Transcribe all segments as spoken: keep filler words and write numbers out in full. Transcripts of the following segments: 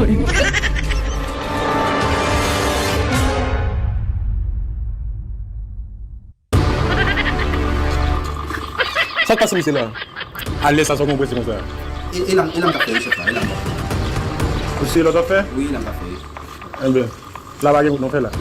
Sa k pase misye la? Alèz sa, sa w konn prese konsa? E, e la, e la m t ap fè wi, chèf la, e la m t ap fè. Ou se lòt w ap fè? Wi, e la m t ap fè wi. Enben, la pa gen wout non, fè la.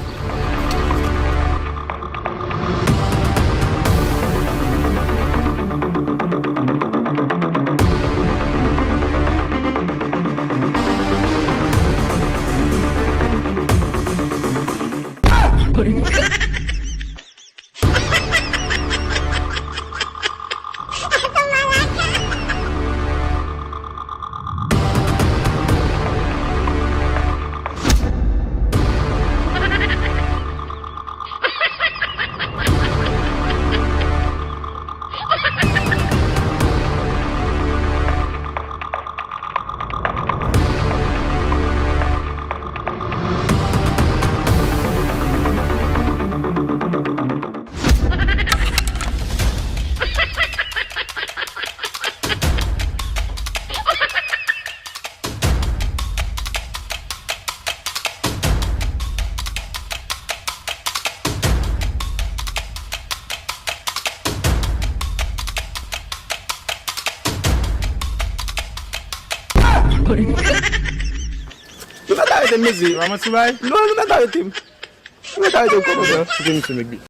Nou mèt arete m, mesye. Ou pa manti bay? Non, nou mèt arete m. Nou mèt arete m, kòmandan. Kite misye, nèg.